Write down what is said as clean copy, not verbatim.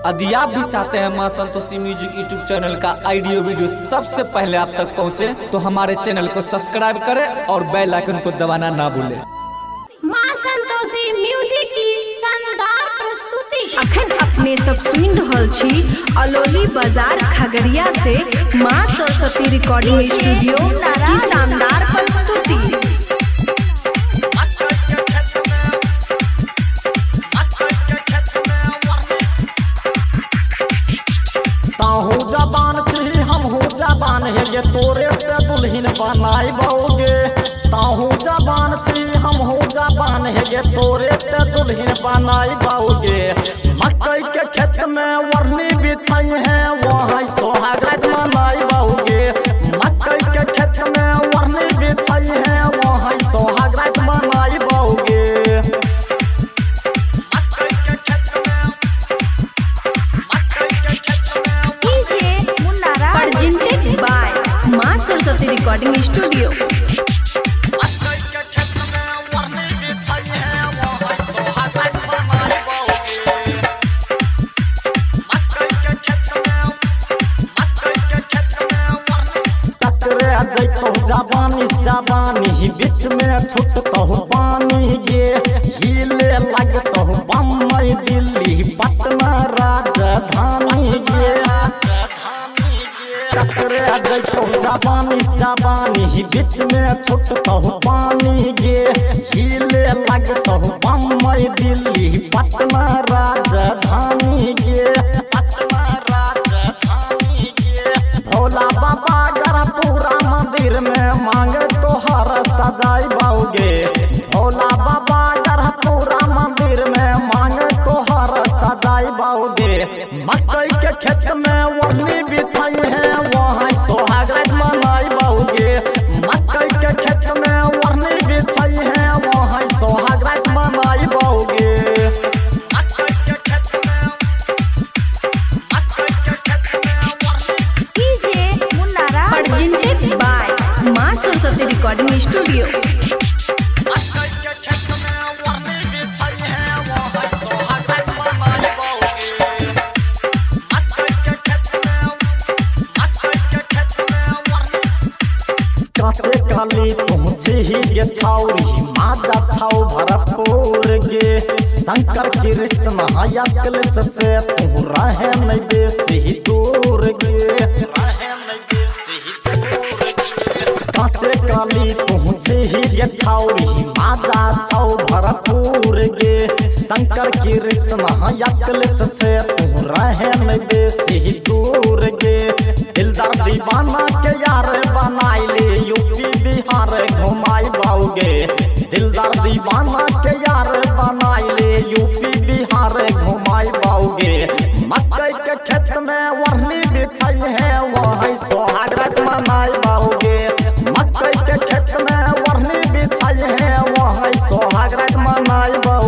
यदि आप भी चाहते हैं मां संतोषी म्यूजिक यूट्यूब चैनल का ऑडियो वीडियो सबसे पहले आप तक पहुंचे, तो हमारे चैनल को सब्सक्राइब करें और बेल आइकन को दबाना ना भूलें। मां संतोषी म्यूजिक की शानदार प्रस्तुति। अखन अपने सब सुन रहल छी अलौली बाजार खगड़िया से मां सरस्वती रिकॉर्डिंग स्टूडियो की शानदार प्रस्तुति। ताहू जबान छी हमहू जबान हे गे तोरे ते दुल्हन बनाई बौगे। ताहू जबान छी हमहू जबान हे गे तोरे ते दुल्हन बनाई बौगे। मकई के खेत में वरनी बिछाई है वहाँ सोहाग रात मनाई बौगे। मकई के खेत में वरनी बिछाई है वहाँ सोहाग रात मनाई बौगे। Presented by Maa Saraswati recording studio. जबानी जबानी बीच में छुटतहु पानी गे, हिले लगतहु बम्बई दिल्ली पटना राजधानी गे। टकरे जैतहु जबानी जबानी बीच में छुटतहु पानी गे, हिले लगतहु बम्बई दिल्ली पटना राजधानी गे। पटना राजधानी गे। भोला बाबा पूरा मंदिर में मांगे तोहर सजाई बाऊगे। भोला बाबा पूरा मंदिर में मांगे तोहर सजाई बाऊगे। मकई के खेत में वरनी बिछाई है वहाँ सोहाग रात मनाई बाऊगे। मकई के खेत में वरनी बिछाई है वहाँ सोहाग रात मनाई बाऊगे। Presented by Maa Saraswati recording studio. काचे काली पहुँची ही गे छाउरी माजा छाउ भरपूर गे। शंकर कृष्ण अखिलेश से तू रहे नहीं बेसी दूर गे। काचे काली पहुँची ही गे छाउरी माजा छाउ भरपूर गे। शंकर कृष्ण अखिलेश से तू रहे नहीं बेसी दूर गे। दिलदार दीवाना के यार बनाई ले यूपी बिहार घुमाई बाऊगे। दिलदार दीवाना के यार बनाई ले यूपी बिहार घुमाई बाऊगे। मकई के खेत में वरनी बिछाई है वहाँ सोहाग रात मनाई बाऊगे। मकई के खेत में वरनी बिछाई है वहाँ सोहाग रात मनाई बाऊगे।